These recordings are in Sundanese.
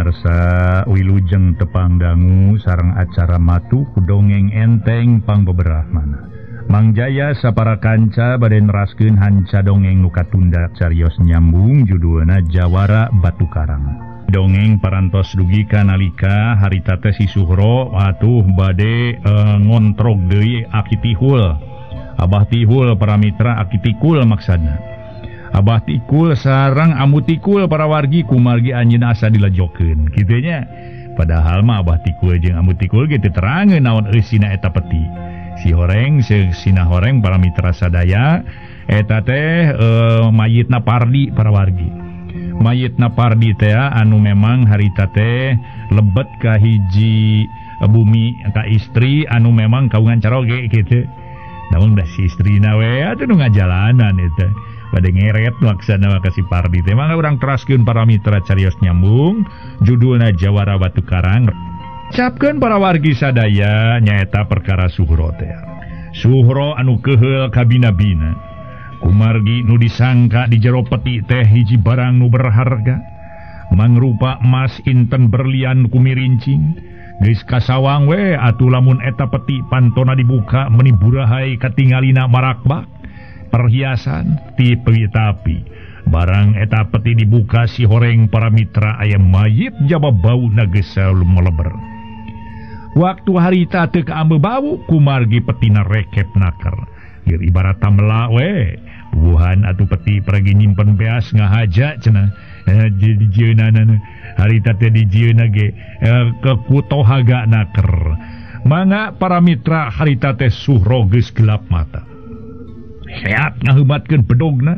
pamirsa wilujeng tepang dangu sareng acara matuh dongeng enteng pangbeberahmana. Mang Jaya sapara kanca bade neraskeun hanca dongeng nu katunda carios nyambung judulna Jawara Batu Karang. Dongeng parantos dugi ka nalika harita teh si Suhro atuh bade ngontrog deui Aki Tihul. Abah Tihul para mitra Aki Tikul maksudna. Abah Tikul sareng Amu Tikul para wargi kumargi anjeunna asa dilejokeun kitu nya. Padahal mah Abah Tikul jeung Amu Tikul ge teu terangeun naon eusina eta peti. Si horeng sina horeng para mitra sadaya eta teh mayitna Pardi para wargi. Mayitna Pardi teh anu memang harita teh lebet ka hiji bumi ka istri anu memang kaungan caroge kitu. Namun dah si istrina we atuh nu ngajalanan eta. Bade ngeret maksana mah ka si Pardi teh. Mangga urang teraskeun para mitra carios nyambung judulna Jawara Batu Karang. Capkeun para wargi sadaya nyaeta perkara Suhro teh. Suhro anu keuheul kabina-bina. Kumargi nu disangka di jero peti teh hiji barang nu berharga. Mangrupa emas inten berlian kumirincing. Geus kasawang we atuh lamun eta peti pantona dibuka meni burahai katingalina marakbak perhiasan tipe tapi barang eta peti dibuka si horeng para mitra aya mayit jaba bau geus meleber. Waktu harita teu kaambe bau kumargi petina rekep naker. Ieu ibarat tamela we bubuhan atuh peti pergi nyimpen beas ngahaja cenah dijieunana harita teh dijieunna ge kekutohaga naker. Mangga para mitra harita teh Suhro geus gelap mata. Sehat ngaheumatkeun bedogna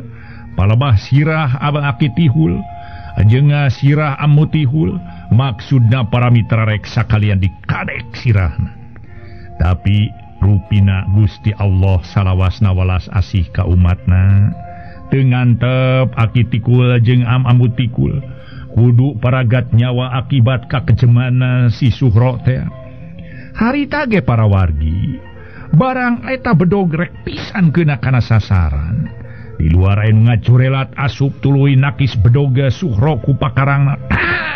palebah sirah Abah Aki Tihul jeung sirah Amu Tihul maksudna para mitra rek sakalian dikadek sirahna. Tapi rupina Gusti Allah salawasna welas asih ka umatna teu ngantep Aki Tikul jeung Amu Tikul kudu paragat nyawa akibat kakejemana si Suhro teh. Harita ge para wargi barang eta bedog rek pisan keuna kana sasaran. Di luar anu ngacurelat asup tuluy nakis bedoga Suhro ku pakarangna.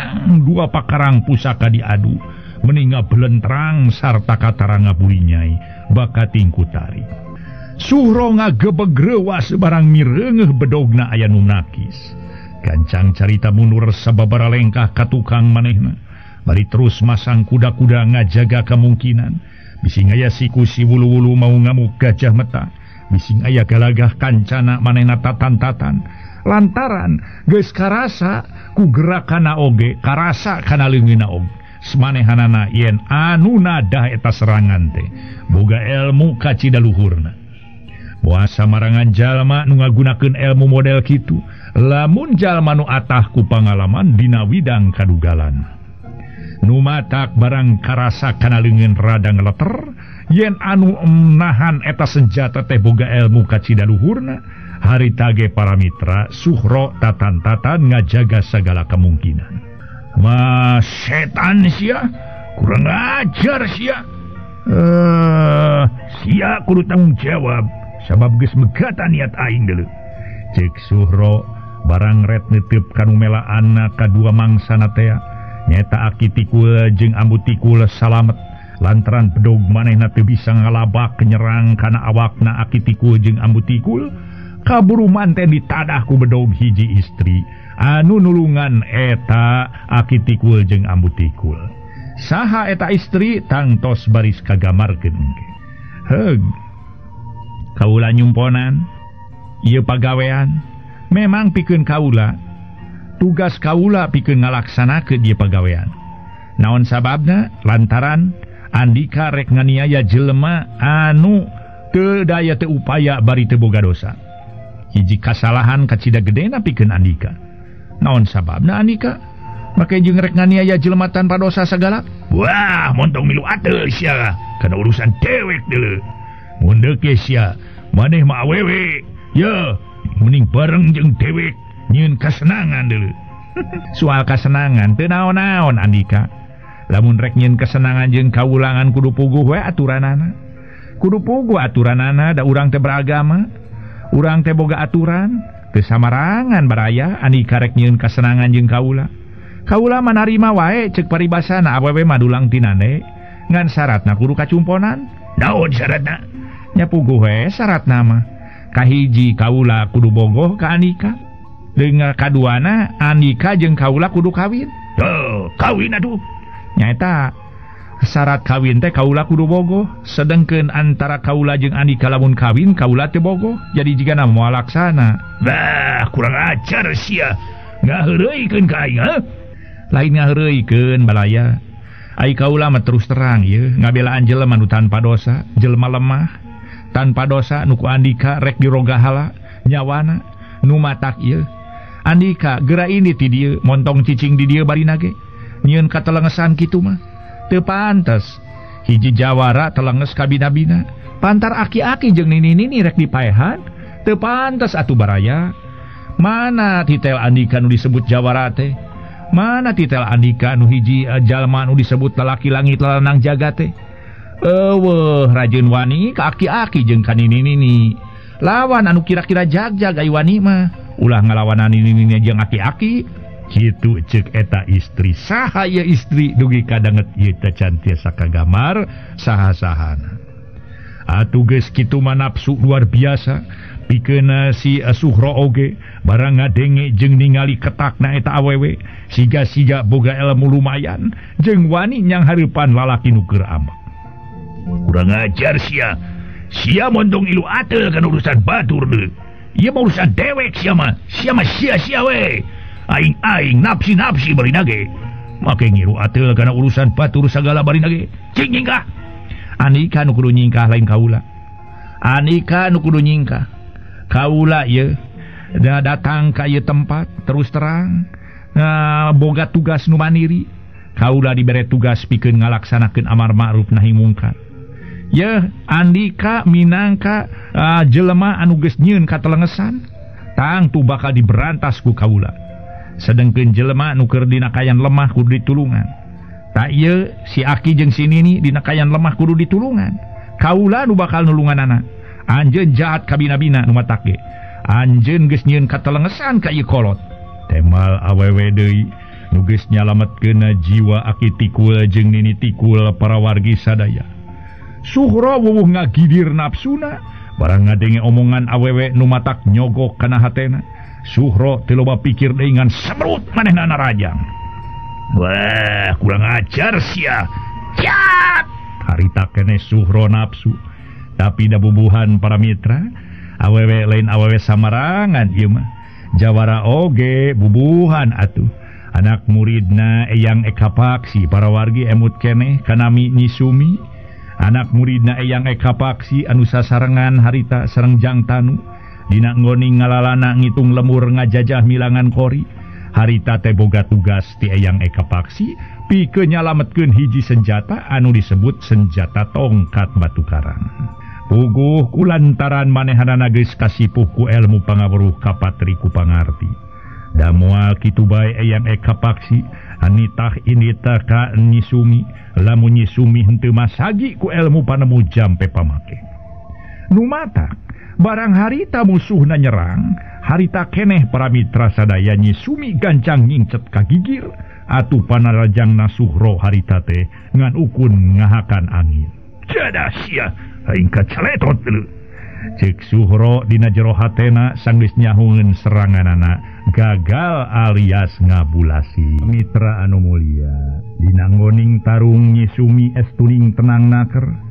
Tang dua pakarang pusaka diadu meninga belentrang sarta kataranga burinyai bakating kutari. Suhro ngagebeg reuas barang mireungeuh bedogna aya nu nakis. Gancang carita mundur sababara lengkah ka tukang manehna. Bari terus masang kuda-kuda ngajaga kemungkinan. Bising aya siku si wulu-wulu mau ngamuk gajah meta. Bising aya galagah kancana manehna tatan-tatan. Lantaran geus karasa ku gerakana oge, karasa kana leungeunna oge. Semanehanana yen anu nadah eta serangan teh boga ilmu kacida luhurna. Moal samarangan jalma nu ngagunakeun ilmu model kitu, lamun jalma nu atah ku pangalaman dina widang kadugalan. Nu matak barang karasa kana leungeun rada ngeleter yen anu nahan eta senjata teh boga ilmu kacida luhurna. Harita ge para mitra Suhro tatan-tatan ngajaga segala kemungkinan. Ma setan sia, kurang ajar sia. Sia kudu tanggung jawab sabab geus megatan niat aing deuleu. Ceuk Suhro barang ret neuteub kanu melaanna kadua mangsana teh nyaeta Aki Tikul jeung Ambu Tikul salamet lantaran bedog manehna teu bisa ngalabak nyerang kana awakna Aki Tikul jeung Ambu Tikul. Kaburu manten ditadah ku bedog hiji istri anu nulungan eta Aki Tikul jeung Ambu Tikul. Saha eta istri tangtos baris kagamarkeun. Heug kaula nyumponan ieu pagawean memang pikeun kaula, tugas kaula pikeun ngalaksanakeun ieu pagawean. Naon sababna? Lantaran andika rek nganiaya jelema anu teu daya teu upaya bari teu boga dosa. Hiji kasalahan kacida gedena pikeun andika. Naon sababna andika make jeung rek nganiaya jelema tanpa dosa sagala? Wah, montong milu ateul sia kana urusan dewek deuleu. Mun deuk sia, maneh mah awewe. Ye, mending bareng jeung dewek nyieun kasenangan deuleu. Soal kasenangan teu naon-naon andika. Lamun rek nyieun kesenangan jeung kawulangan kudu puguh we aturanana. Kudu puguh aturanana da urang teh beragama. Urang teh boga aturan, teu samarangan baraya andika rek nyieun kasenangan jeung kaula. Kaula manarima wae cek paribasana awewe madulang tinane ngan syaratna kudu kacumponan. Naon syaratna? Nya puguh we syaratna mah. Kahiji kaula kudu bogoh ka Andika. Dengar kaduana Andika jeung kaula kudu kawin. Tuh, kawin atuh. Nyaeta syarat kawin teh kaula kudu bogoh, sedengkeun antara kaula jeung Andika lamun kawin kaula teu bogoh. Jadi jigana moal laksana. Bah, kurang ajar sia. Ngaheureuykeun ka aing, ha? Lain ngaheureuykeun balaya. Ai kaula mah terus terang ieu ngabelaan jelema nu tanpa dosa, jelema lemah, tanpa dosa nu ku Andika rek dirogahala nyawana nu matak ieu. Andika geura ini ti dieu montong cicing di dieu barina ge. Nyieun katelengesan kitu mah. Teu pantes. Hiji jawara telenges kabina-bina. Pantar aki-aki jeung nini-nini rek dipaehan. Teu pantes atuh baraya. Mana titel Andika nu disebut jawara teh? Mana titel Andika nu hiji jalma nu disebut lalaki langit lalanang jagat teh? Eueuh rajeun wani ka aki-aki jeung ka nini-nini. Lawan anu kira-kira jag-jag ai wani mah. Ulah ngalawanan nini-nini jeung aki-aki. Kitu cek eta istri. Saha ieu istri dugi kadanget ieu teh can tiasa kagamar saha-sahana. Atuh geus kitu mah nafsu luar biasa pikeun si Suhro oge barang ngadenge jeung ningali ketakna eta awewe siga-siga boga ilmu lumayan jeung wani nyang hareupan lalaki nu keur amak. Kurang ajar sia. Sia mondong ilu ateul kana urusan batur deui. Ieu mah urusan dewek sia mah. Sia mah sia-sia we. Aing-aing nafsi-nafsi barina ge. Make ngiru ateul kana urusan batur sagala barina ge. Cing nyingkah. Andika nu kudu nyingkah lain kaula. Andika nu kudu nyingkah. Kaula ieu da datang ka ieu tempat terus terang boga tugas nu mandiri. Kaula dibere tugas pikeun ngalaksanakeun amar ma'ruf nahi mungkar. Yeuh Andika minangka jelema anu geus nyieun katelengesan tangtu bakal diberantas ku kaula. Sedengkeun jelema nu keur dina kayan lemah kudu ditulungan. Tak ieu si aki jeung si nini dina kayan lemah kudu ditulungan. Kaula nu bakal nulunganana. Anjeun jahat kabina-bina nu matak ge. Anjeun geus nyieun katelengesan ka ieu kolot. Temal awewe deui nu geus nyalametkeun jiwa aki tikul jeung nini tikul para wargi sadaya. Suhro wuwuh ngagidir nafsuna barang ngadenge omongan awewe nu matak nyogok kana hatena. Suhro teu loba pikir deui ngan semrut manehna narajang. Wah, kurang ajar sia. Cat! Harita keneh Suhro nafsu. Tapi da bubuhan para mitra, awewe lain awewe samarangan ieu mah. Jawara oge bubuhan atuh. Anak muridna Eyang Eka Paksi para wargi emut keneh kanami Nyi Sumi. Anak muridna Eyang Eka Paksi anu sasarengan harita sareng Jang Tanu. Dina nggoning ngalalana ngitung lemur ngajajah milangan kori. Harita teh boga tugas ti Eyang Eka Paksi pikeun nyalametkeun hiji senjata anu disebut senjata tongkat batu karang. Puguh kulantaran manehanana geus kasipuh ku elmu pangaweruh kapatri ku pangarti. Da moal kitu bae Eyang Eka Paksi anitah inita ka Nyi Sumi lamun Nyi Sumi henteu masagi ku elmu panemu jampe pamake. Nu matak barang harita musuhna nyerang, harita keneh para mitra sadaya Nyi Sumi gancang nyincet ka gigir atuh panarajangna Suhro harita teh ngan ukun ngahakan angin. Jadah sia, aing kacaletot deuleu. Cek Suhro dina jero hatena sanggeus nyahungeun seranganana gagal alias ngabulasi. Mitra anu mulia, dina nggoning tarung Nyi Sumi estuning tenang naker.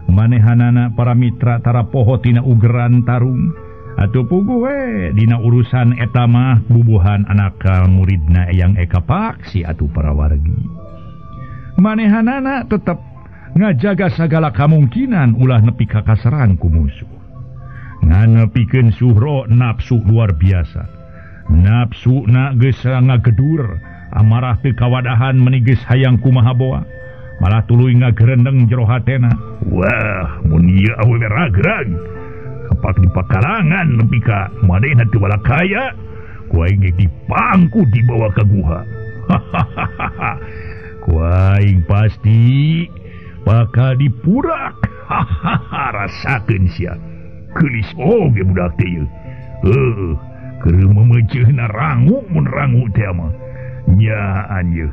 Manehanana para mitra tara poho tina ugeran tarung. Atuh puguh we dina urusan eta mah bubuhan anakal muridna Eyang Eka Paksi atuh para wargi. Manehanana tetep ngajaga sagala kamungkinan ulah nepi ka kaserang ku musuh. Nganepikeun Suhro nafsu luar biasa. Nafsuna geus ngagedur, amarah teu kawadahan meuni geus hayang kumaha boa. Malah tuluy ngagerendeng jero hatena. Wah, mun ieu awewe ragrag. Kapak di pakarangan nepi ka manehna teu balakaya, ku aing ge dipangku dibawa ka guha. Hahaha. Ku aing pasti bakal dipurak. Hahaha, rasakeun sia. Geulis oge budak teh ieu. Heuh, keur memeuceuna rangu mun rangu teh mah. Nyaan ye.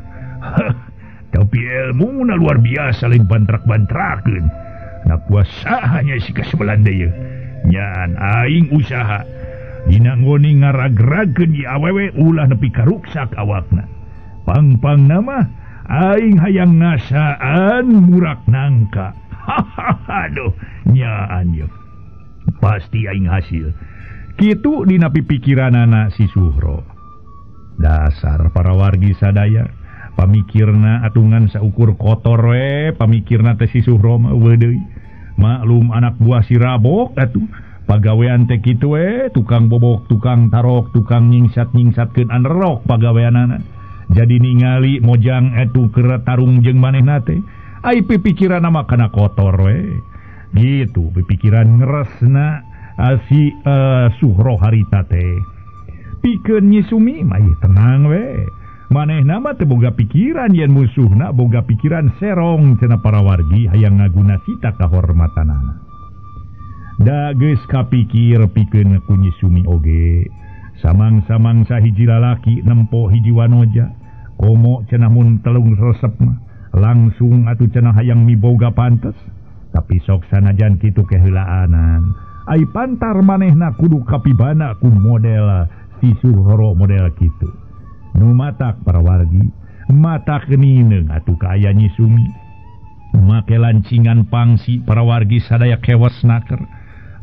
Tapi ilmu na luar biasa lain bantrak-bantrakeun. Na kuasahanya si kasebelan deui. Nyaan aing usaha dina ngoni ngaragrageun ieu awewe ulah nepi karuksak awakna. Pang-pang nama aing hayang ngasaan murak nangka. Aduh, nyaan ye. Pasti aing hasil. Kitu dina pipikiranana si Suhro. Dasar para wargi sadaya, pamikirna atungan saukur kotor we, pamikirna teh si Suhro mah eueuh deui. Maklum anak buah si Rabok atuh, pagawean teh kitu we, tukang bobok, tukang tarok, tukang nyingsat-nyingsatkeun anerok pagaweanana. Jadi ningali mojang etu keur tarung jeung manehna teh, ai pipikiranna mah kana kotor we. Gitu pipikiran ngeresna si Suhro harita teh. Pikeun Nyi Sumi mah tenang we. Manehna mah teu boga pikiran yen musuhna boga pikiran serong cenah para wargi hayang ngaguna sita kahormatanana. Da geus kapikir pikeun ku Nyi Sumi oge. Samang-samang sahiji lalaki nempo hiji wanoja, komo cenah mun telung resep mah langsung atuh cenah hayang miboga pantes. Tapi sok sanajan kitu keheulaanan. Ai pantar manehna kudu kapibana ku model si Suhro model kitu. Nu matak para wargi, matak nineung atuh ka aya Nyi Sumi. Make lancingan pangsi para wargi sadaya kewas naker.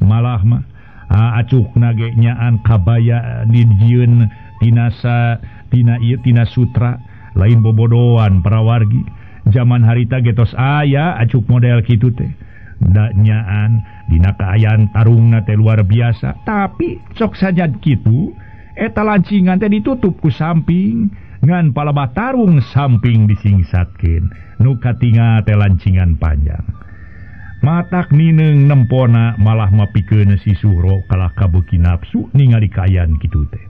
Malah mah acukna ge nyaan kabaya dijieun tina ieu tina sutra, lain bobodoan para wargi. Zaman harita getos aya acuk model kitu teh. Da nyaan dina kaayaan tarungna teh luar biasa, tapi sok sajad kitu eta lancingan teh ditutup ku samping ngan palebah tarung samping disingsatkeun nu katinga teh lancingan panjang. Matak nineung nempona malah mapikeun si Suhro kalah kabeuki nafsu ningali kaayaan kitu teh.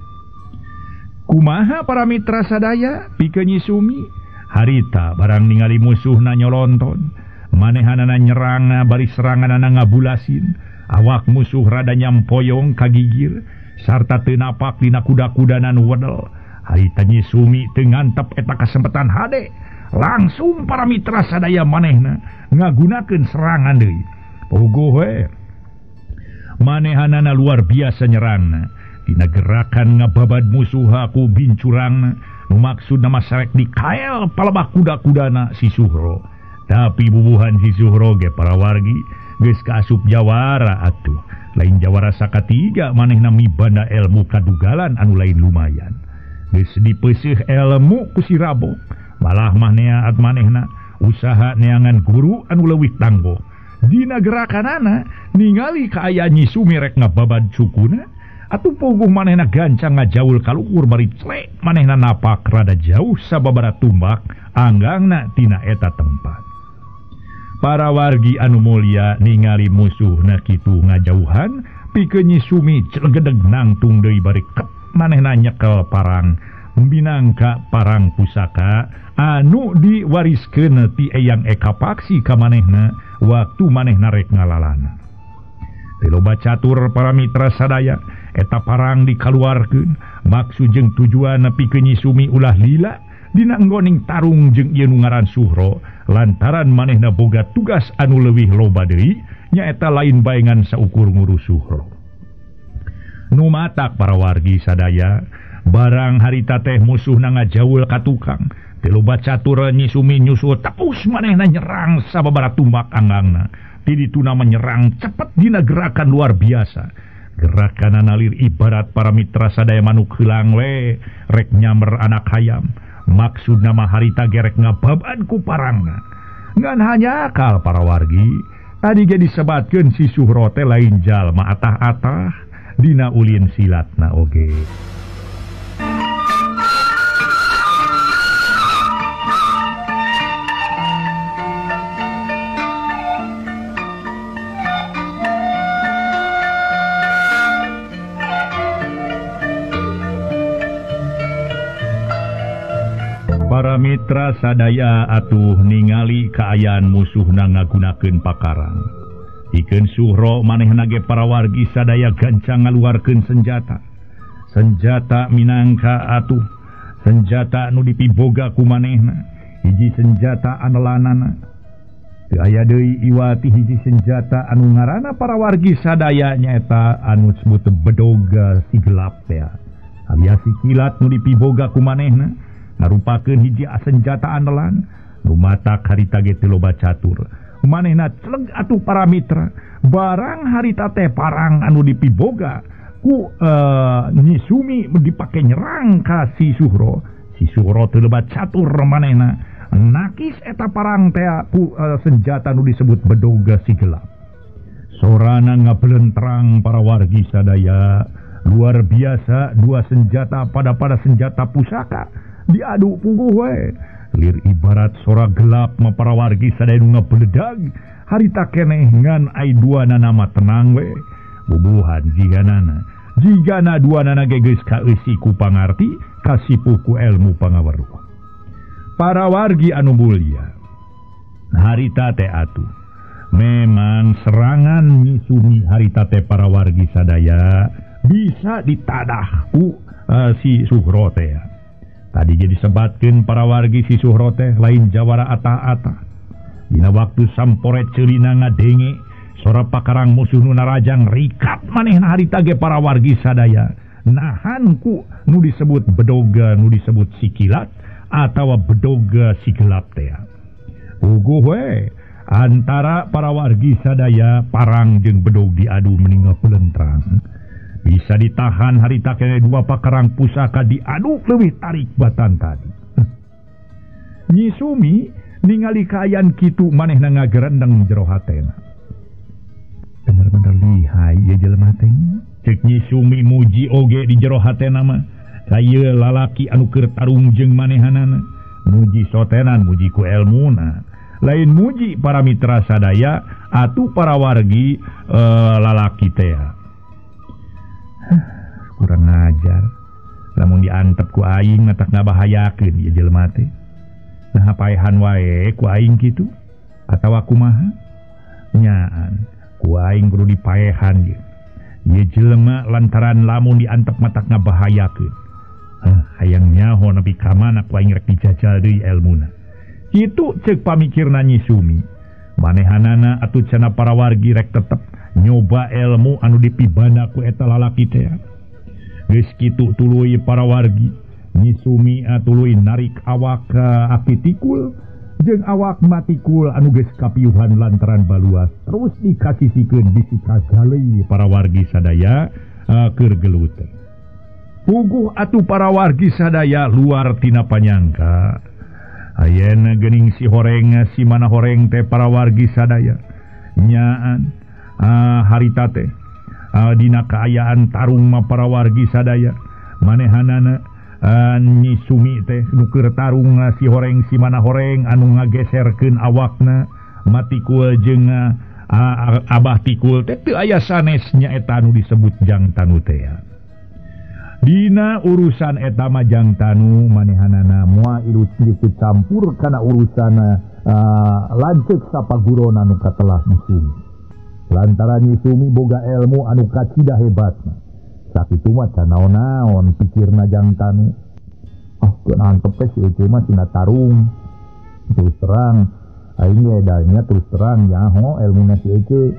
Kumaha para mitra sadaya pikeun Nyi Sumi harita barang ningali musuhna nyolonton, manehanana nyerangna bari seranganana ngabulasin, awak musuh rada nyampoyong kagigir sarta teu napak dina kuda-kudana nu wedel. Harita Nyi Sumi teu ngantep eta kasempatan hade, langsung para mitra sadaya manehna ngagunakeun serangan deui. Puguh we manehanana luar biasa nyerangna, dina gerakan ngababad musuh ku bincurangna, nu maksudna mah sarek dikael palebah kuda-kudana si Suhro. Tapi bubuhan si Suhro ge para wargi geus kaasup jawara atuh. Lain jawara sakatiga manehna mibanda ilmu kadugalan anu lain lumayan. Geus dipeuseuh ilmu ku si Rabok, malah mah neat manehna usaha neangan guru anu leuwih tangguh. Dina gerakanana ningali kaayaan Nyi Sumi rek ngababad cukuna, atuh puguh manehna gancang ngajaul kaluhur bari clek manehna napak rada jauh sababara tumbak anggangna tina eta tempat. Para wargi anu mulia ningali musuhna kitu ngajauhan, pikeun Nyi Sumi celegedeg nangtung deui bari kep manehna nyekel parang minangka parang pusaka anu diwariskeun ti Eyang Eka Paksi ka manehna waktu manehna rek ngalalana. Teu loba catur para mitra sadaya, eta parang dikaluarkeun maksud jeung tujuan pikeun Nyi Sumi ulah lila dina nggoning tarung jeung ieu nu ngaran Suhro, lantaran manehna boga tugas anu leuwih loba deui nyaeta lain baengan saukur ngurus Suhro. Nu matak para wargi sadaya, barang harita teh musuhna ngajaul ka tukang, teu loba catur Nyi Sumi nyusul tepus manehna nyerang sababara tumbak anggangna. Ti dituna menyerang cepet dina gerakan luar biasa. Gerakan nalir ibarat para mitra sadaya manuk heulang we rek nyamber anak hayam. Maksudna mah harita gerek ngababan ku parangna. Ngan hanya akal para wargi, tadi ge disebatkeun si Suhro teh lain jalma atah-atah dina ulin silatna oge. Para mitra sadaya atuh ningali kaayaan musuhna ngagunakeun pakarang. Pikeun Suhro manehna ge para wargi sadaya gancang ngaluarkeun senjata. Senjata minangka atuh Senjata anu dipiboga ku manehna hiji senjata anelanana. Teu aya deui iwati hiji senjata anu ngaranna para wargi sadaya nyaeta anu disebut bedoga si gelap teh. Alias si kilat nu dipiboga ku manehna ngarupakeun hiji senjata andalan nu matak harita ge teu loba catur. Manehna celeg atuh para mitra barang harita teh parang anu dipiboga ku Nyi Sumi dipake nyerang ka si Suhro. Si Suhro teu loba catur manehna nakis eta parang teh ku senjata nu disebut bedoga si gelap. Sorana ngabelentrang para wargi sadaya. Luar biasa dua senjata pada senjata pusaka diadu puguh we. Lir ibarat sora gelap mah para wargi sadaya nu ngabeledag harita keneh ngan ai dua nama tenang we. Bubuhan jiganana jigana dua nana ge geus kaeusi ku pangarti kasipuh ku elmu pangaweruh. Para wargi anu mulia, harita teh atuh memang serangan Nyi Sumi harita teh para wargi sadaya bisa ditadah ku si Suhro teh. Tadi ge disebatkeun para wargi si Suhro teh lain jawara atah-atah. Dina waktu sampore ceulina ngadenge sora pakarang musuh nu narajang rikat manehna harita ge para wargi sadaya nahan ku nu disebut bedoga nu disebut si kilat atawa bedoga si gelap teh. Puguh we antara para wargi sadaya parang jeung bedog diadu meni ngabelentrang. Bisa ditahan harita kene dua pakarang pusaka diadu leuwih tarik batan tadi. Nyi Sumi ningali kaayaan kitu manehna ngagerendeng jero hatena. Bener-bener lihai ieu jelema teh. Ceuk Nyi Sumi muji oge di jero hatena mah. Saye lalaki anu keur tarung jeung manehanana. Muji sotenan muji ku elmuna. Lain muji para mitra sadaya atuh para wargi lalaki teh. Kurang ajar. Lamun diantep ku aing matak ngabahayakeun ieu jelema teh. Nah paehan wae ku aing kitu atawa kumaha? Nyaan ku aing kudu dipaehan ieu. Ieu jelema lantaran lamun diantep matak ngabahayakeun. Hayang nyaho nepi ka mana ku aing rek dijajal deui elmuna. Kitu ceuk pamikirna Nyi Sumi. Manehanana atuh cenah para wargi rek tetep nyoba ilmu anu dipibana ku eta lalaki teh. Geus kitu tuluy para wargi Nyi Sumi tuluy narik awak aki tikul jeung awak matikul anu geus kapiuhan lantaran baluas terus dikasisikeun bisi kagaleuy para wargi sadaya keur gelut. Puguh atuh para wargi sadaya luar tina panyangka. Ayeuna geuning si horeng si mana horeng teh para wargi sadaya nyaan harita teh dina kaayaan tarung mah para wargi sadaya manehanana Nyi Sumi teh nu keur tarung si horeng si mana horeng anu ngageserkeun awakna matikul jeung abah tikul teh teu aya sanes nyaeta anu disebut Jang Tanu teh. Dina urusan eta mah Jang Tanu manehanana moal ikut campur kana urusan lanceuk sapagurona nu katelah Nyi Sumi. Lantaran Nyi Sumi boga ilmu anu kacida hebatna. Sakitu mah can naon-naon pikirna Jang Tanu. Ah, keun antep teh si Ece mah cenah tarung. Terus terang aing ge edanya terus terang nyaho elmuna si Ece.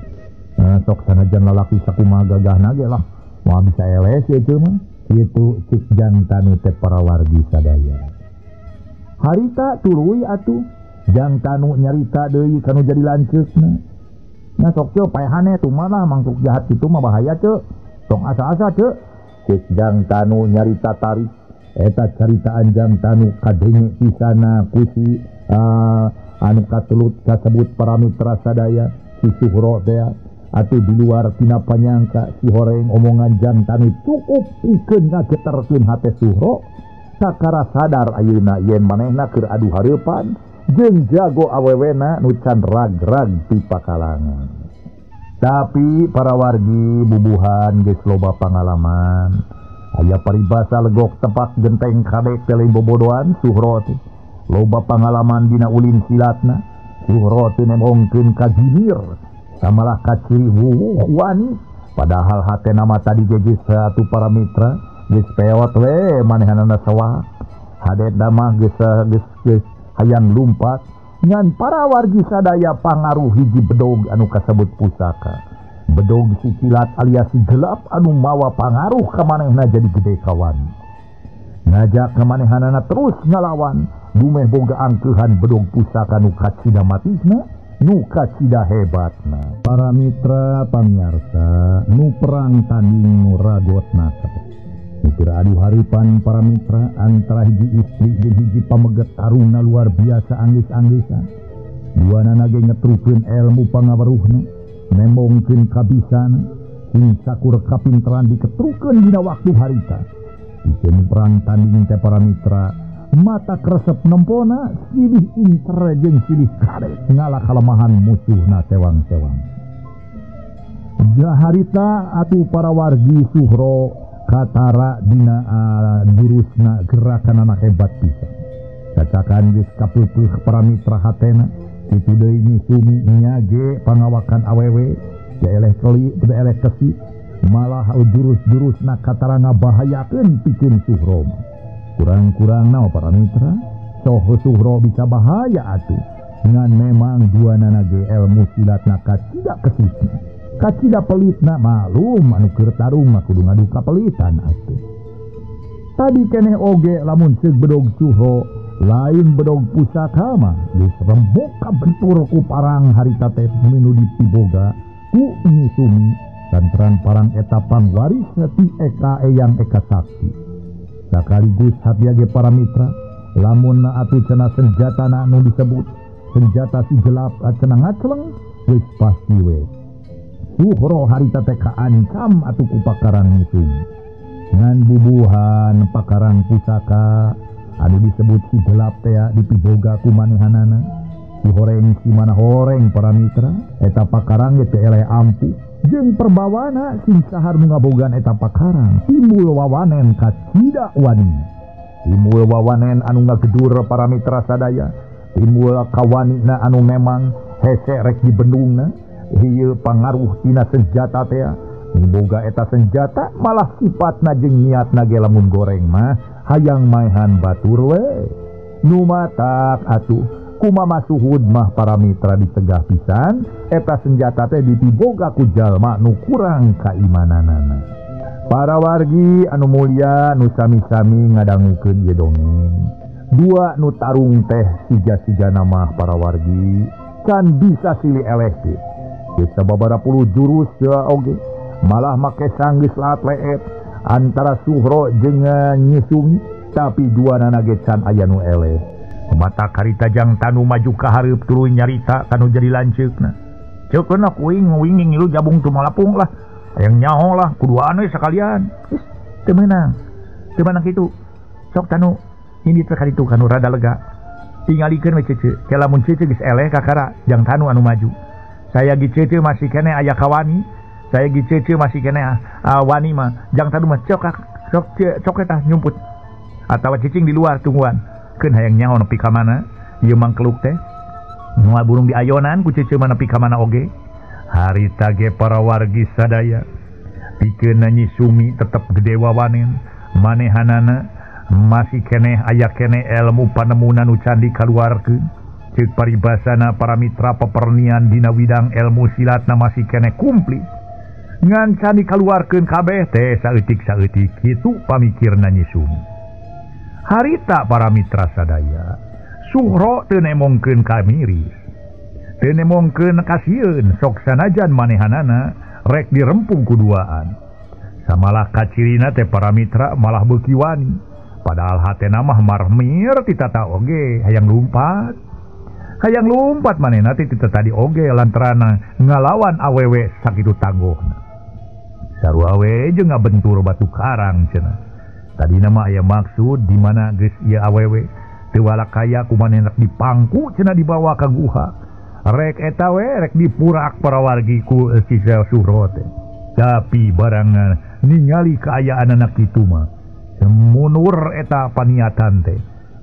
Sok sanajan lalaki sakumaha gagahna ge lah. Moal bisa eleh si Ece mah. Kitu cik Jang Tanu teh para wargi sadaya. Harita tuluy atuh Jang Tanu nyarita deui kanu jadi lanceukna. Nah sok ceu paehane tuh malah mangkuk jahat kitu mah bahaya ceu. Tong asa-asa ceu. Cik Jang Tanu nyarita tarik. Eta caritaan Jang Tanu kadenge pisana ku si anu katelut kasebut para mitra sadaya si Suhro teh. Atuh di luar tina panyangka si horeng omongan Jang Tanu cukup pikeun ngageterkeun hate Suhro. Sakara sadar ayeuna yen manehna keur adu hareupan jeung jago awewena nu can rag-rag ti pakalangan. Tapi para wargi bubuhan geus loba pangalaman. Aya paribasa legok tepak genteng kadek teh lain bobodohan Suhro teh. Loba pangalaman dina ulin silatna. Suhro teh nemongkeun ka jinir samalah kaciri wuwuh wani. Padahal hatena mah tadi geus satu para mitra geus peot we manehanana sawah. Hadet mah geus geus hayang lumpat ngan para wargi sadaya pangaruh hiji bedog anu kasebut pusaka. Bedog si kilat alias si gelap anu mawa pangaruh ka manehna jadi gede kawan. Ngajak ka manehanana terus ngalawan dumeh boga angkeuhan bedog pusaka nu kacida matisna, nu kacida hebatna. Para mitra pamiarsa nu perang tanding nu ragotna teh. Mikir adu haripan para mitra antara hiji istri jeung hiji pameget tarungna luar biasa anggis-anggisan. Duanana ge ngetrukeun ilmu pangaweruhna, nembongkeun kabisana, sing sakur kapinteran diketrukeun dina waktu harita. Pikeun perang tanding teh para mitra, mata kresep nempona silih inter jeung silih kadek ngalah kalemahan musuhna sewang-sewang. Jaharita atuh para wargi Suhro katara dina jurusna gerakan anak hebat pisan. Cacakan geus kapeupeih para mitra hatena, kitu deui Nyi Sumi nyage pangawakan awewe, eleh keli teu eleh kesi, malah jurus-jurusna katara ngabahayakeun pikeun Suhro. Kurang-kurang na para mitra, soh Suhro bisa bahaya atuh. Ngan memang duanana ge ilmu silatna kacida kesisna. Kacida pelitna malum anu keur tarung mah kudu ngadu kapelitan atuh. Tadi keneh oge lamun ceuk bedog Suhro lain bedog pusaka mah geus rembuk kabentur ku parang harita teh minu dipiboga ku Nyi Sumi lantaran parang eta pangwaris ti Eka Eyang Eka Sakti. Sakaligus hati ge para mitra lamun atuh cenah senjatana anu disebut senjata si gelap cenah ngacleng geus pasti we. Suhro harita teh kaancam atuh ku pakarang Nyi Sumi. Ngan bubuhan pakarang pusaka anu disebut si gelap teh dipiboga ku manehanana. Si horeng si mana horeng para mitra eta pakarang ge teu eleh ampuh jeung perbawana sing sahar nu ngabogaan eta pakarang timbul wawanen kacida wani. Timbul wawanen anu ngagedur para mitra sadaya, timbul kawanina anu memang hese rek dibendungna. Ieu pangaruh tina senjata teh niboga eta senjata malah sifatna jeung niatna ge lamun goreng mah hayang maehan batur we. Nu matak atuh kumaha suhud mah para mitra ditegah pisan eta senjata teh dipiboga ku jalma nu kurang kaimananana. Para wargi anu mulia nu sami-sami ngadangukeun ieu dongeng. Dua nu tarung teh siga-sigana mah para wargi can bisa silih eleh teh. Geus sababaraha puluh jurus ya oge malah make sanggeus laat leet antara Suhro jeung Nyi Sumi tapi duanana ge can aya nu eleh. Mata karita jang tanu maju ka hareup tuluy nyarita kanu jadi lanceukna. Ceukeun kuing winging ngilu jabung teu malapung lah. Hayang nyaho lah kuduaan we sakalian. Geus teu meunang. Teu meunang kitu. Sok tanu ini teh kaditu kanu rada lega. Tingalikeun we cece. Ke lamun cece geus eleh kakara jang tanu anu maju. Saya gi cece masih keneh aya kawani. Saya gi cece masih keneh wani mah jang tanu mah cok cok cok eta nyumput. Atawa cicing di luar tungguan. Keun hayang nyaho nepi ka mana ieu mangkeluk teh. Moal burung diayonan ku cece mah nepi ka mana oge. Harita ge para wargi sadaya pikeun Nyi Sumi tetep gede wawanen. Manehanana masih keneh aya keneh ilmu panemunan nu can dikaluarkeun. Ceuk paribasana para mitra pepernian dina widang ilmu silatna masih keneh kumplit. Ngan can dikaluarkeun kabeh teh saeutik-saeutik kitu pamikirna Nyi Sumi. Harita para mitra sadaya Suhro teu nemongkeun ka miris, teu nemongkeun ka sieun sok sanajan manehanana rek dirempung kuduaan. Samalah kacirina teh para mitra malah beuki wani. Padahal hatena mah marmir ti tata oge hayang lumpat. Hayang lumpat manehna teh ti tadi oge lantaran ngalawan awewe sakitu tangguhna. Sarua we jeung ngabentur batu karang cenah. Tadina mah aya maksud di mana geus ieu awewe teu walakaya ku manehna dipangku cenah dibawa ka guha. Rek eta we rek dipurak para wargi ku si Suhro teh. Tapi barangan ningali kaayaan anak kitu mah munur eta paniatan teh.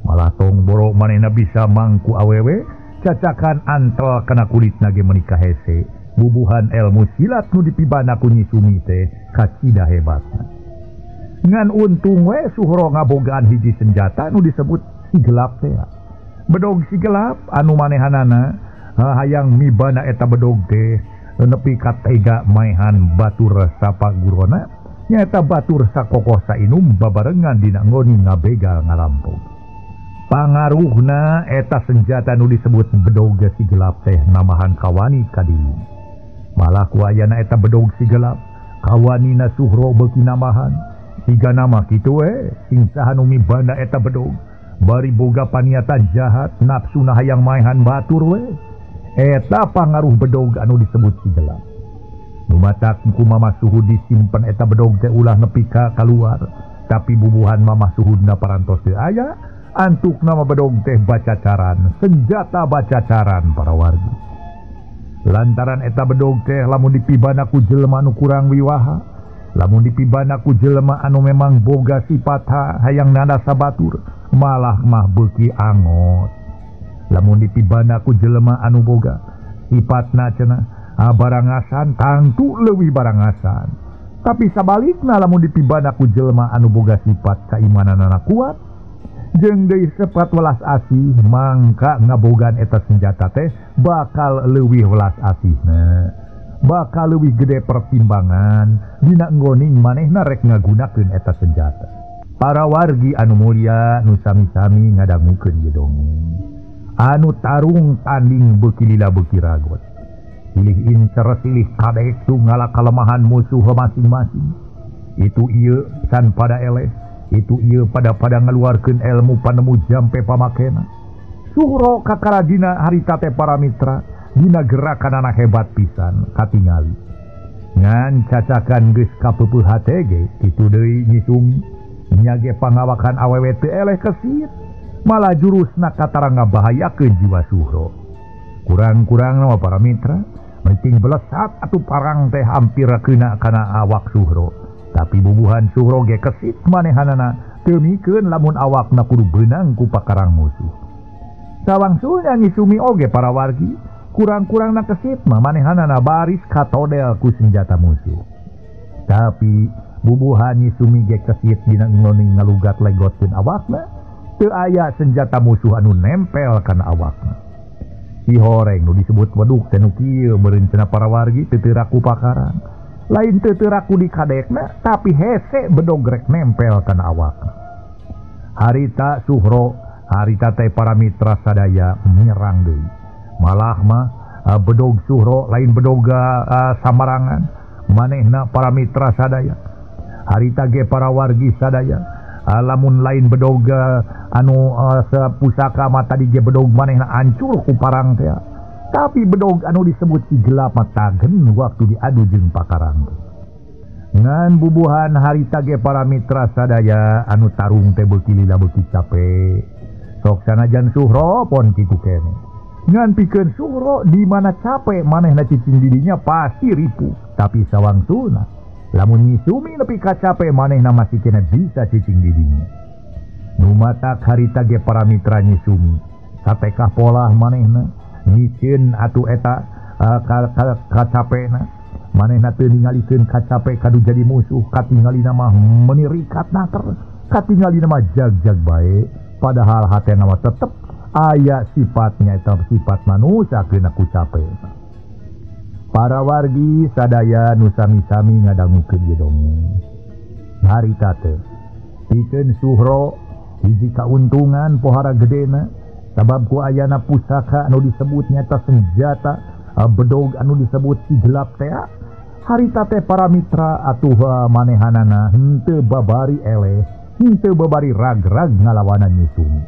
Malah tong boro manehna bisa mangku awewe cacakan antel kana kulitna ge meuni kahese. Bubuhan ilmu silat nu dipibana ku Nyi Sumi teh kacida hebatna. Ngan untung we Suhro ngabogaan hiji senjata nu disebut si gelap teh. Bedog si gelap anu manehanana hayang mibana eta bedog teh nepi ka tega maehan batur sapagurona nyaeta batur sakokoh sainum babarengan dina nggoni ngabegal ngalampog. Pangaruhna eta senjata nu disebut bedog si gelap teh namahan kawani ka diri. Malah ku ayana eta bedog si gelap kawanina Suhro beuki namahan. Siga nama kitu we sing saha nu mibanda eta bedog bari boga paniatan jahat nafsuna hayang maehan batur we. Eta pangaruh bedog anu disebut si gelap. Nu matak ku Mama Suhud disimpen eta bedog teh ulah nepi ka kaluar, tapi bubuhan Mama Suhudna parantos teu aya. Antuk nama bedog teh bacacaran, senjata bacacaran para wargi. Lantaran eta bedog teh lamun dipibana ku jelema anu kurang wiwaha, lamun dipibana ku jelema anu memang boga sifat hayang nanda sabatur, malah mah beuki angot. Lamun dipibana ku jelema anu boga sifatna cenah barangasan, tangtu leuwih barangasan. Tapi sabalikna lamun dipibana ku jelema anu boga sifat kaimananana kuat jeung deui sepat welas asih, mangka ngabogaan eta senjata teh bakal leuwih welas asihna, bakal leuwih gede pertimbangan dina nggoning manehna rek ngagunakeun eta senjata. Para wargi anu mulia nu sami-sami ngadangukeun ieu dongeng anu tarung tanding beuki lila beuki ragot, silih incer silih kadek tu ngala kalemahan musuh masing-masing. Itu ieu san pada eleh, itu ieu pada-pada ngaluarkeun ilmu panemu jampe pamakena. Suhro kakara dina harita teh para mitra dina gerakan anak hebat pisan katingali. Ngan cacakan geus kapeupeut hate ge kitu deui nyisung nya ge pangawakan awewe teu eleh kesit, malah jurusna katara ngabahayakeun jiwa Suhro. Kurang-kurang nama para mitra penting belesat atuh parang teh hampir kena kana awak Suhro. Tapi bubuhan Suhro ge kesit manehanana teu mikeun lamun awakna kudu beunang ku pakarang musuh. Sawangsulna ngisumi oge para wargi, kurang-kurangna kesit mah manehanana baris katodel ku senjata musuh. Tapi bubuhan nyisumi ge kesit dina ngoning ngalugat legotkeun awakna, teu aya senjata musuh anu nempel kana awakna. Si horeng nu disebut weduk teh nu kieu meureun cenah para wargi teu teu pakarang. Lain teu teu di kadekna, tapi hese bedog rek nempel kana awakna. Harita Suhro, harita teh para mitra sadaya menyerang deui. Malah mah bedog Suhro lain bedog samarangan, manehna para mitra sadaya. Harita ge para wargi sadaya, lamun lain bedog anu pusaka mah tadi ge bedog manehna hancur ku parang teh. Tapi bedog anu disebut si gelap mah tagen waktu diadu jeung pakarang. Ngan bubuhan harita ge para mitra sadaya anu tarung teh beuki lila beuki cape. Sok sanajan Suhro pon kitu kene. Ngan pikeun Suhro di mana cape manehna cicing didinya pasti ripuh. Tapi sawangsulna lamun nyisumi nepi ka cape manehna masih kena bisa cicing didinya. Nu matak harita ge para mitra nyisumi satekah polah manehna nyicin atuh eta kacapena manehna teu ningalikeun kacape kadu jadi musuh, katingalina mah menirikat nater, katingalina mah jag-jag bae, padahal hatena mah tetep aya sifatnya eta sifat manusia keuna ku cape. Para wargi sadaya nu sami-sami ngadangukeun ieu dongeng. Harita teh pikeun Suhro hiji kauntungan pohara gedena, sabab ku ayana pusaka anu disebut nyata senjata bedog anu disebut si gelap teh. Harita teh para mitra atuh manehanana henteu babari eleh, henteu babari rag-rag ngalawanan nyisumi.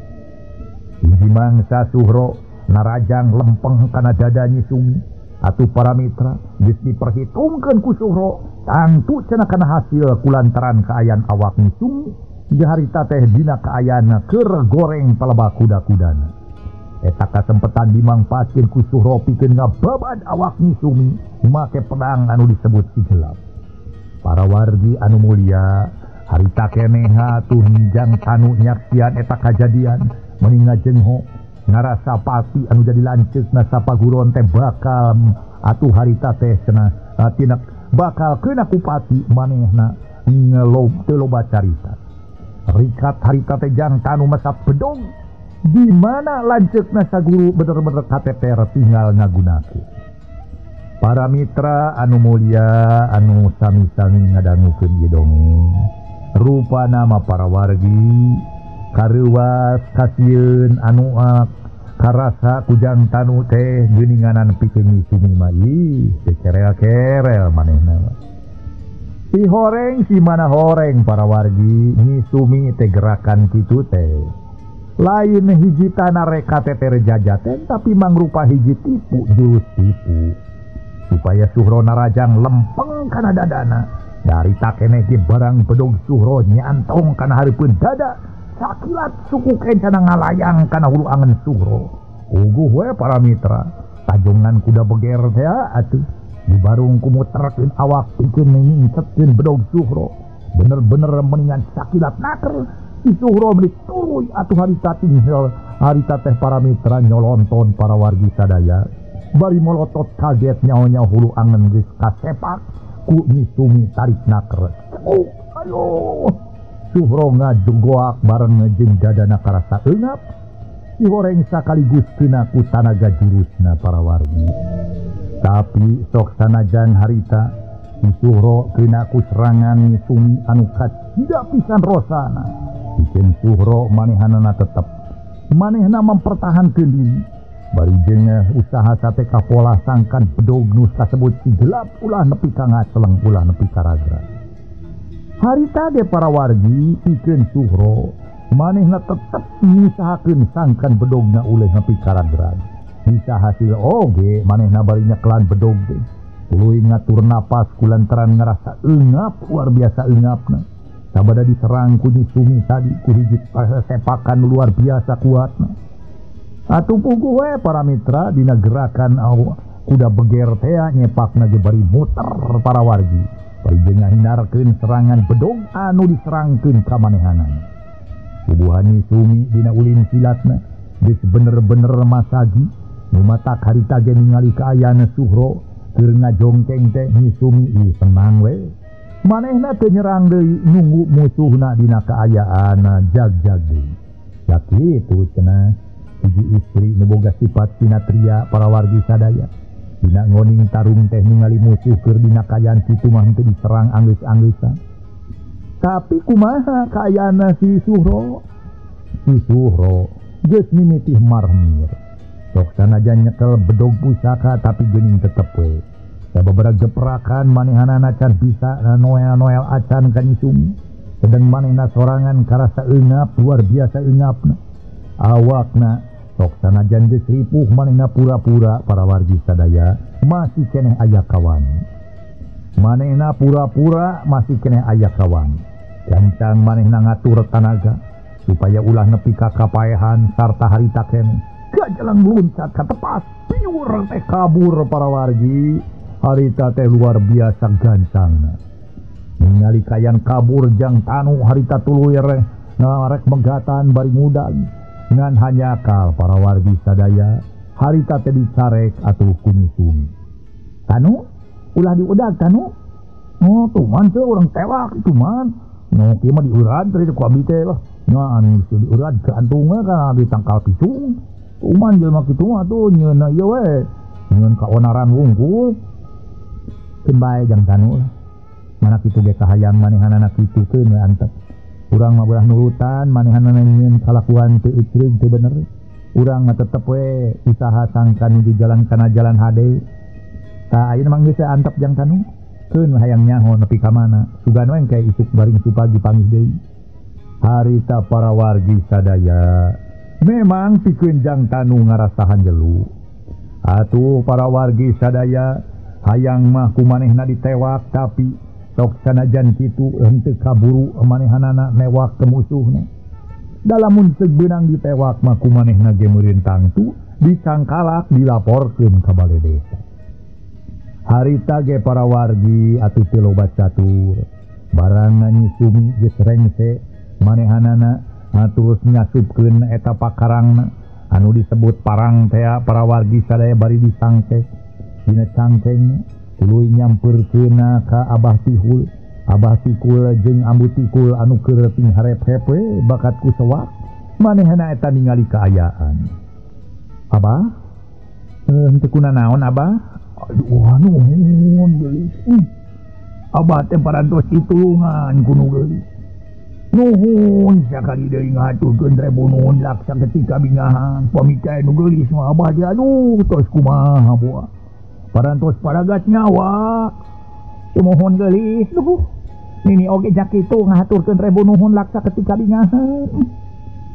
Hiji mangsa Suhro narajang lempeng kana dada nyisumi. Atuh para mitra geus diperhitungkeun ku Suhro tangtu cenah kana hasil kulantaran kaayaan awak nyisumi. Harita teh dina kaayaan keur goreng palebah kuda-kudana. Eta kasempetan dimangpaatkeun ku Suhro pikeun ngababad awak nyisumi make pedang anu disebut si gelap. Para wargi anu mulia, harita keneh atuh hinjang tanu nyaksian eta kajadian meni ngajengho ngarasa pati anu jadi lanceukna sapaguron teh bakal atuh harita teh cenah tina bakal keuna ku pati manehna ngelob teu loba carita. Rikat harita teh Jang Tanu mesap bedog di mana lanceukna saguru bener-bener kateter tinggal ngagunakeun. Para mitra anu mulia anu sami-sami ngadangukeun ieu dongeng. Rupa nama para wargi kareuwas kasieun anu karasa ku Jang Tanu teh geuninganan pikeun Nyi Sumi mah ih teh kerel-kerel manehna. Si horeng si mana horeng para wargi Nyi Sumi teh gerakan kitu teh. Lain hiji tanah reka teter jajaten tapi mangrupa hiji tipu jurus tipu. Supaya Suhro narajang lempeng kana dadana. Dari takeneh ge barang bedog Suhro nyantong kana hareupeun dada. Sakilat suku kencana ngalayang kana hulu angen Suhro. Uguh we para mitra, tajongan kuda beger teh atuh. Dibarung kumuterkeun awak pikeun nyingsetkeun bedog Suhro. Bener-bener meningan sakilat naker. Si Suhro meuni tuluy atuh harita tinggal harita teh para mitra nyolonton para wargi sadaya. Bari molotot kaget nyaho-nyaho hulu angen geus kasepak ku Nyi Sumi tarik naker. Oh, ayo. Suhro ngajegoak bareng jeung dadana karasa eungap. Si horeng sakaligus kena ku tanaga jurusna para wargi. Tapi sok sanajan harita si Suhro kena ku serangan Nyi Sumi anu kacida pisan rosana. Pikeun Suhro manehanana tetep manehna mempertahankeun diri. Bari jeung usaha sate kapola sangkan bedog nu kasebut si gelap ulah nepi ka ngaceleng ulah nepi ka ragra. Harita ge para wargi pikeun Suhro manehna tetep ngusahakeun sangkan bedogna uleh nepi ka ragra. Bisa hasil oge manehna bari nyekelan bedog teh. Tuluy ngatur napas kulantaran ngerasa eungap luar biasa eungapna. Sabada diserang ku Nyi Sumi tadi ku hiji sepakan luar biasa kuatna. Atuh puguh we para mitra dina gerakan kuda beger teh nyepakna ge bari muter para wargi. Bari jeung ngahindarkeun serangan bedog anu diserangkeun ka manehanana. Puguhan Nyi Sumi dina ulin silatna geus bener-bener masagi. Nu matak harita ge ningali kaayaan Suhro keur ngajongkeng teh Nyi Sumi ih tenang we. Manehna teu nyerang deui nunggu musuhna dina kaayaan jag-jag deui. Sakitu cenah. Hiji istri nu boga sifat sinatria para wargi sadaya. Dina ngoning tarung teh ningali musuh keur dina kaayaan kitu mah henteu diserang anggeus-anggeusan. Tapi kumaha kaayaanna si Suhro? Si Suhro geus mimiti marmir. Sok sanajan nyekel bedog pusaka tapi geuning tetep we. Sababaraha geprakan manehanana can bisa noel-noel acan ka Nyi Sumi. Sedeng manehna sorangan karasa eungap luar biasa eungapna. Awakna sok sanajan geus ripuh manehna pura-pura para wargi sadaya masih keneh aya kawani. Manehna pura-pura masih keneh aya kawani. Gancang manehna ngatur tanaga supaya ulah nepi ka kapaehan sarta harita keneh. Gajalang luncat ka tepas piur teh kabur para wargi. Harita teh luar biasa gancangna. Ningali kayan kabur Jang Tanu harita tuluy rek megatan bari ngudag. Ngan hanyakal para wargi sadaya harita teh dicarek atuh ku Nyi Sumi. Tanu ulah diudag Tanu. Oh tuman teh urang tewak tuman. Nu kieu mah diurad teh ku abdi teh lah. Nya anu diurad gantungna kana abdi tangkal picung. Tuman jelema kitu mah atuh nyeunna ieu we. Nyeun kaonaran wungkul. Keun bae Jang Tanu lah. Mana kitu ge kahayang manehanana kitu keun we antep. Urang mah belah nurutan manehanana nyieun kalakuan teu icreug teu bener. Urang mah tetep we usaha sangkan nuju jalan kana jalan hade. Tah ayeuna mah geus antep Jang Tanu. Keun hayang nyaho nepi ka mana. Sugan we engke isuk baring supagi panggih deui. Harita para wargi sadaya memang pikeun Jang Tanu ngarasahan jelu. Atuh para wargi sadaya hayang mah ku manehna ditewak tapi sok sanajan kitu henteu kaburu manehanana newak ke musuhna. Dalamun teu beunang ditewak mah ku manehna ge meureun tangtu dicangkalak dilaporkeun ka bale desa. Harita ge para wargi atuh teu loba catur. Barang Nyi Sumi geus rengse manehanana terus nyasupkeun eta pakarangna anu disebut parang tea para wargi sadaya bari disangkeh dina cangkengna tuluy nyampeurkeunna ka Abah Tihul Abah Tikul jeung Ambu Tikul anu keur pingharep-hep we bakat ku sewak manehna eta ningali kaayaan. Abah, henteu kuna naon Abah? Aduh nuhun geulis. Abah teh parantos ditulungan ku nu geulis. Nuhun sakali deui ngahaturkeun rebu nuhun laksa ketika bingahan. Pami teh nu geulis mah Abah teh aduh tos kumaha buah. Parantos paragat nyawa. Sumuhun geulis duh. Nini oge jakitu ngahaturkeun rebu nuhun laksa ketika bingahan.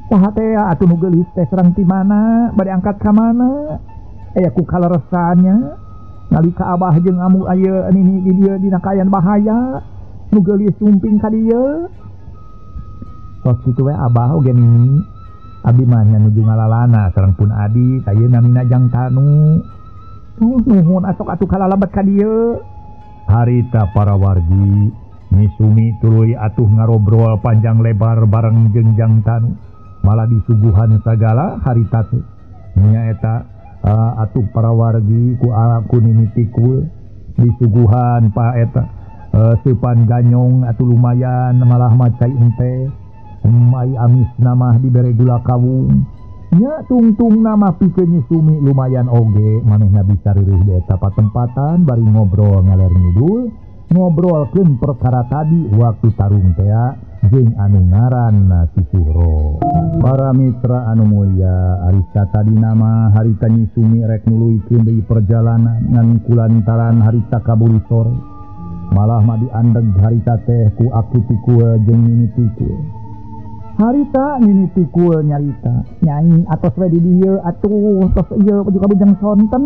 Saha teh atuh nu geulis teh serang ti mana bade angkat ka mana? Aya ku kaleresannya. Nalika Abah jeung amu aya nini di dieu dina kaayaan bahaya. Nu geulis sumping ka dieu. Tos kitu we Abah oge nini. Abdi mah nya nuju ngalalana sareng pun adi ayeuna namina Jang Tanu. Nuhun asok atuh kalalabat ka dieu. Harita para wargi Nyi Sumi tuluy atuh ngarobrol panjang lebar bareng jeung Jang Tanu. Malah disuguhan sagala harita teh. Nyaeta atuh para wargi ku ku Nini Tikul disuguhan pa eta seupan ganyong atuh lumayan malah macai ente. Mai amis nama dibere gula kawung. Nya tungtung nama pikeun Nyi Sumi lumayan oge manehna bisa riruh di eta patempatan bari ngobrol ngaler ngidul ngobrolkeun perkara tadi waktu tarung tea jeung anu ngaranna Si Suhro. Para mitra anu mulia, harita tadi nama harita Nyi Sumi rek nuluykeun deui perjalanan ngan kulantaran harita kaburu sore. Malah mah diandeg harita teh ku Aki Tikul jeung Nini Tikul. Harita Nini Tikul nyarita, "Nyai atos we di dieu atuh tos ieu juga bujang sonten."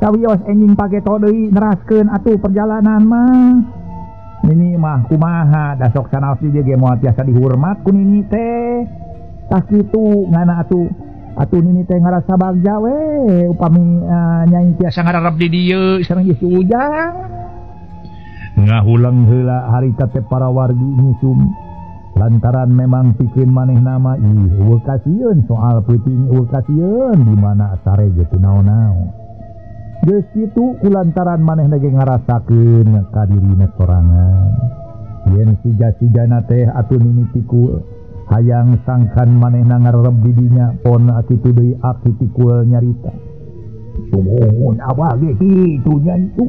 Sawios enjing pageto deui neraskeun atuh perjalanan mah. Nini mah kumaha da sok sanaos di dieu ge moal tiasa dihormat ku Nini teh. Tah kitu ngana atuh atuh Nini teh ngarasa bagja we upami nyai tiasa ngararep di dieu sareng ieu si Ujang. Ngahuleng heula harita teh para wargi Nyi Sumi. Lantaran memang pikeun maneh nama ih eueuh kasieun soal peuting eueuh kasieun di mana sare ge teu naon-naon. Geus kitu kulantaran manehna ge ngarasakeun ka dirina sorangan. Yen sija-sijana teh atuh Nini Tikul hayang sangkan manehna ngarerep di dinya pon kitu deui Aki Tikul nyarita. Sumuhun Abah ge kitu nya itu.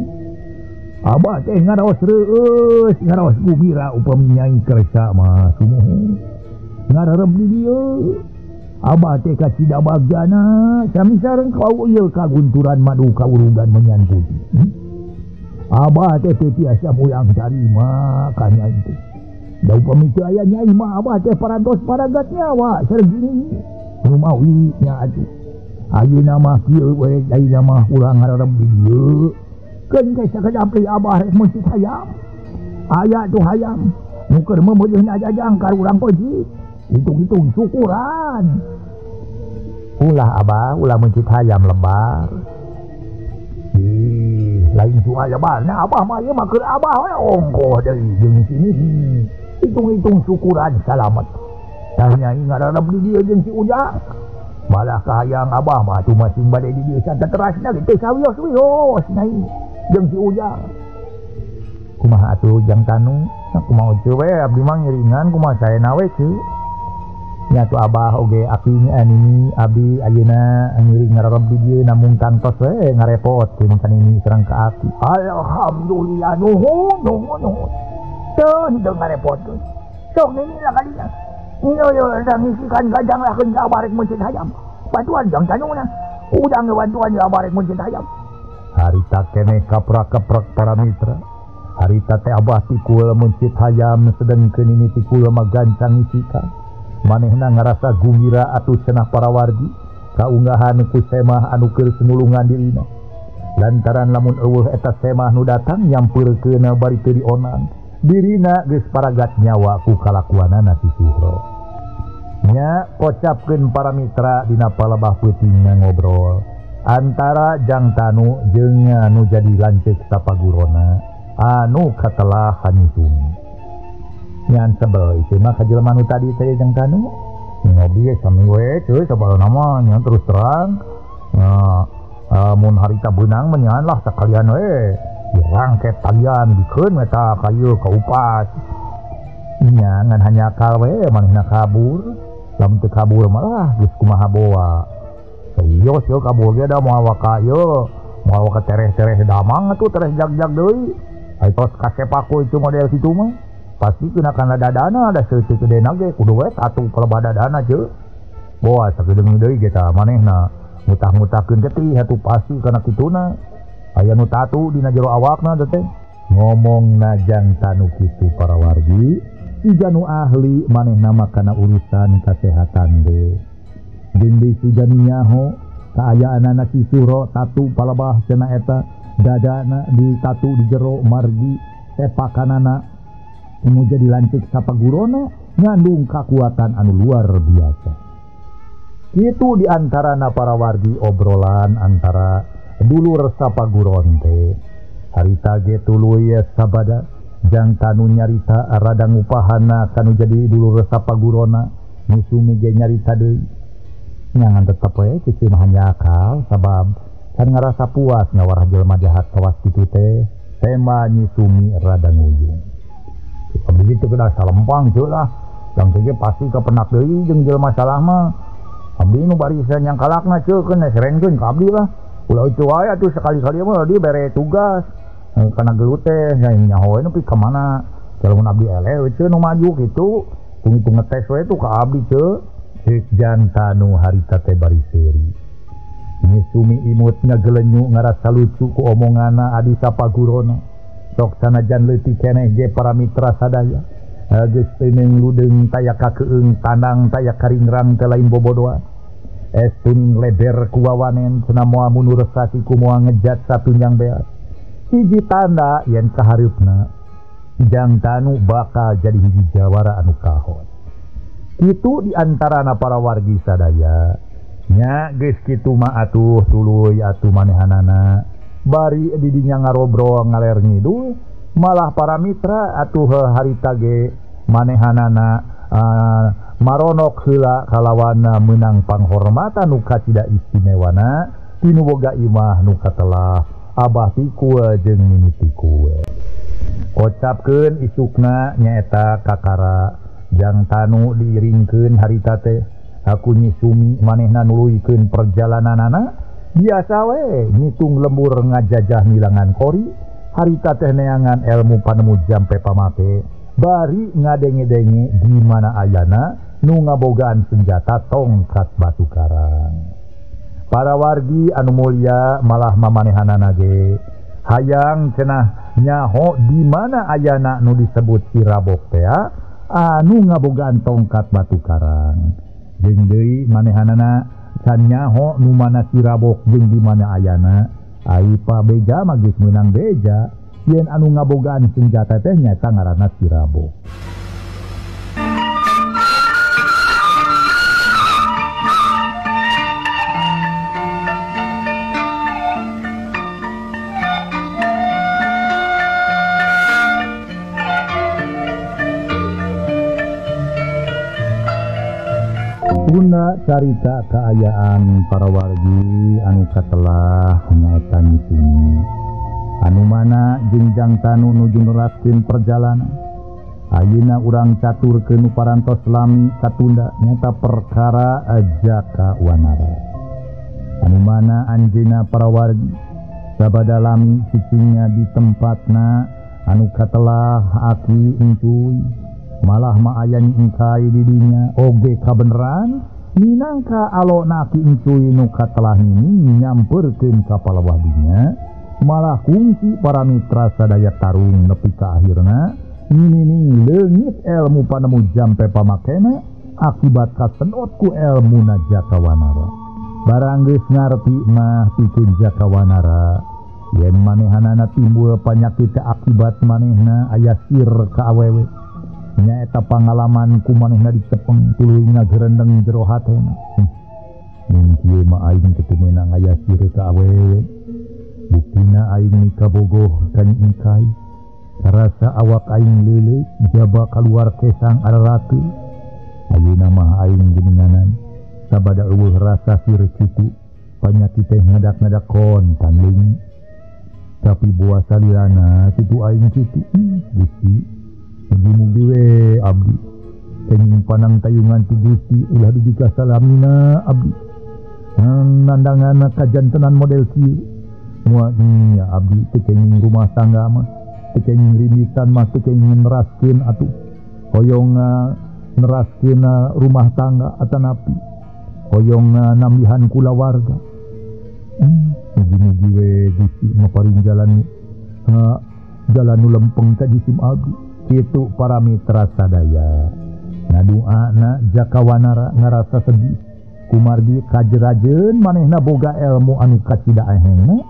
Abah teh ngaraos reueus, ngaraos gumira upami nyai kersa mah sumuhun. Ngarerep di dieu. Abah teh kacida bagjana sami sareng kau ieu kagunturan madu kaurugan menyan putih. Abah teh teu tiasa mulang tarima ka nyai teh. Da upami teu aya nyai mah abah teh parantos paragat nyawa sareng nini. Rumawi nya atuh. Ayeuna mah kieu we, ayeuna mah urang ngarerep di dieu. Keun geus sakadap deui abah rek meuncit hayam. Aya tuh hayam nu keur meumeujeun ajajang ka urang koji. Hitung-hitung syukuran. Ulah Abah, ulah meuncit hayam lebar. Ih, lain soal lebarna Abah mah ieu mah keur Abah we ongkoh deui jeung sini. Hitung-hitung syukuran salamet. Tah nyai ngararep di dieu jeung si Ujang. Malah kahayang Abah mah atuh masing bade di dieu saterasna ge teu sawios-wios nyai jeung si Ujang. Kumaha atuh Jang Tanu? Kumaha ceu we abdi mah ngiringan kumaha saena we ceu. Nya atuh Abah oge aki nini abdi ayeuna ngiring ngararep di dieu namung kantos we ngarepotkeun ka nini sareng ka aki. Alhamdulillah nuhun nuhun nuhun. Teu henteu ngarepotkeun. Sok nini lah kalinya. Yo yo da ngisikan gajang lah keun ka Abah rek meuncit hayam. Bantuan Jang Tanuna. Ujang bantuan ya Abah rek meuncit hayam. Harita keneh kaprak-keprek para mitra. Harita teh Abah Tikul meuncit hayam sedengkeun Nini Tikul mah gancang ngisikan. Manehna ngarasa gumira atuh cenah para wargi kaunggahan ku semah anu keur senulungan dirina. Lantaran lamun eueuh eta semah nu datang nyampeurkeun bari teu dionang. Dirina geus paragat nyawa ku kalakuanana si Suhro. Nya kocapkeun para mitra dina palebah peutingna ngobrol antara Jang Tanu jeung anu jadi lanceuk sapagurona anu katelah Nyi Sumi. Nyan sebel ieu mah ka jelema nu tadi teh Jang Tanu ngopi ge sami we cuy sabalna mah nya terus terang mun harita beunang mah nyan lah sakalian we Dirangket talian dikeun we tah ka ieu ka upas. Nya ngan hanya akal we manehna kabur. Lamun teu kabur malah geus kumaha boa. Serius yo kabur ge da moal waka ieu, moal waka tereh-tereh damang atuh tereh jag-jag deui. Ai tos kasepaku itu model kitu mah. Pasti kena kana dadana da seutik gedena ge kudu we tatu pelebah dadana ceu. Boa sakedeung deui ge tah manehna mutah-mutahkeun getih atuh pasti kana kituna. Aya nu tatu dina jero awakna teh. Ngomong najang tanu kitu para wargi. Si janu ahli manehna mah kana urusan kasehatan de. Jeung deui si janu nyaho kaayaanana si Suro tatu palebah cenah eta dadana ditatu di jero margi tepakanana nu jadi lanceuk sapagurona ngandung kakuatan anu luar biasa. Kitu diantarana para wargi obrolan antara dulur sapaguron teh. Harita ge tuluy sabada jang tanu nyarita rada ngupahana kanu jadi dulur sapagurona Nyi Sumi ge nyarita deui. Nyangan tetep we kitu mah hanya akal sabab kan ngarasa puas ngawarah jelema jahat kawas kitu teh. Tema Nyi Sumi rada nguyung. Abdi teu kedah salempang ceu lah. Jang teh pasti kapenak deui jeung jelema salah mah. Abdi nu barisan yang kalakna ceu keun serengkeun ka abdi lah. Ulah itu wae atuh sekali-kali mah di bere tugas. Kana gelut teh nyaho we nepi ka mana. Lamun abdi eleh ceu nu maju kitu, tunggu ngetes we tuh ka abdi ceu. Ceuk jantanu harita teh bari seuri. Nyi Sumi imut ngagelenyu ngarasa lucu ku omongana adi sapagurona. Sok sanajan leutik keneh ge para mitra sadaya. Geus teuneung ludeung taya kakeung tanang taya karingrang teh lain bobodoan. Es tuning leber ku wawanen cenah moal mundur sasi ku moal ngejat satunjang beas. Hiji tanda yen kahareupna jang tanu bakal jadi hiji jawara anu kahon. Kitu diantarana para wargi sadaya. Nya geus kitu mah atuh tuluy atuh manehanana. Bari didinya ngarobrol ngaler ngidul malah para mitra atuh harita ge manehanana maronok heula kalawana meunang panghormatan nu kacida istimewana tinu boga imah nu katelah Abah Tikul jeung Nini Tikul. Kocapkeun isukna nyaeta kakara jang tanu diiringkeun harita teh aku Nyi Sumi manehna nuluykeun perjalananana biasa we ngitung lembur ngajajah ngilangan kori harita teh neangan ilmu panemu jampe pamate bari ngadenge-denge di mana ayana nu ngabogaan senjata tongkat batu karang. Para wargi anu mulia malah mamanehanana ge hayang cenah nyaho di mana ayana nu disebut si Rabok teh anu ngabogaan tongkat batu karang. Jeung deui manehanana can nyaho nu mana si Rabok jeung di mana ayana. Ai pa beja mah geus meunang beja yen anu ngabogaan senjata teh nyaeta ngaranna si Rabok. Tunda carita kaayaan para wargi anu katelah nyaeta Nyi Sumi anu mana jeung jang tanu nuju neraskeun perjalanan. Ayeuna urang caturkeun nu parantos lami katunda nyaeta perkara Jaka Wanara anu mana anjeunna para wargi sabada lami cicingnya di tempatna anu katelah aki encuy malah ma aya Nyi Engkai di dinya oge kabeneran minangka alona aki encuy nu katelah ini nyamperkeun ka palawah dinya malah kungsi para mitra sadaya tarung nepi ka akhirna ninining leungit ilmu panemu jampe pamakena akibat kasenot ku elmu na Jaka Wanara. Barang geus ngarti mah pikeun Jaka Wanara yen manehanana timbul panyakit akibat manehna aya sir ka awewe nyaeta pangalaman ku manehna dicepeng tuluy ngagerendeng jero hatena. Mun kieu mah aing teu meunang aya sir ka awewe. Buktina aing mikabogoh ka Nyi Engkai. Karasa awak aing leuleut jaba kaluar kesang araratu. Ayeuna mah aing geuninganan sabada eueuh rasa sir kitu panyakit teh ngadak-ngadak kontan leungit. Tapi buah salilana kitu aing kitu Gusti mugi-mugi we abdi kenging panang tayungan ti Gusti ulah dugi ka salamina abdi nandangan kajantenan model kieu moal nya abdi teu kenging rumah tangga mah teu kenging rinditan mah teu kenging neraskeun atuh hoyong neraskeun rumah tangga atanapi hoyong nambihan kulawarga. Mugi-mugi we Gusti maparing jalan jalan nu lempeng ka jisim abdi. Kitu para mitra sadaya ngaduana Jaka Wanara ngarasa sedih kumargi kajerajeun manehna boga ilmu anu kacida ahengna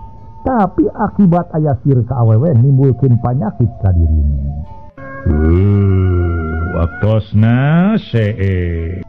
tapi akibat aya sir ka awewe nimbulkeun panyakit ka dirina. Waktosna see.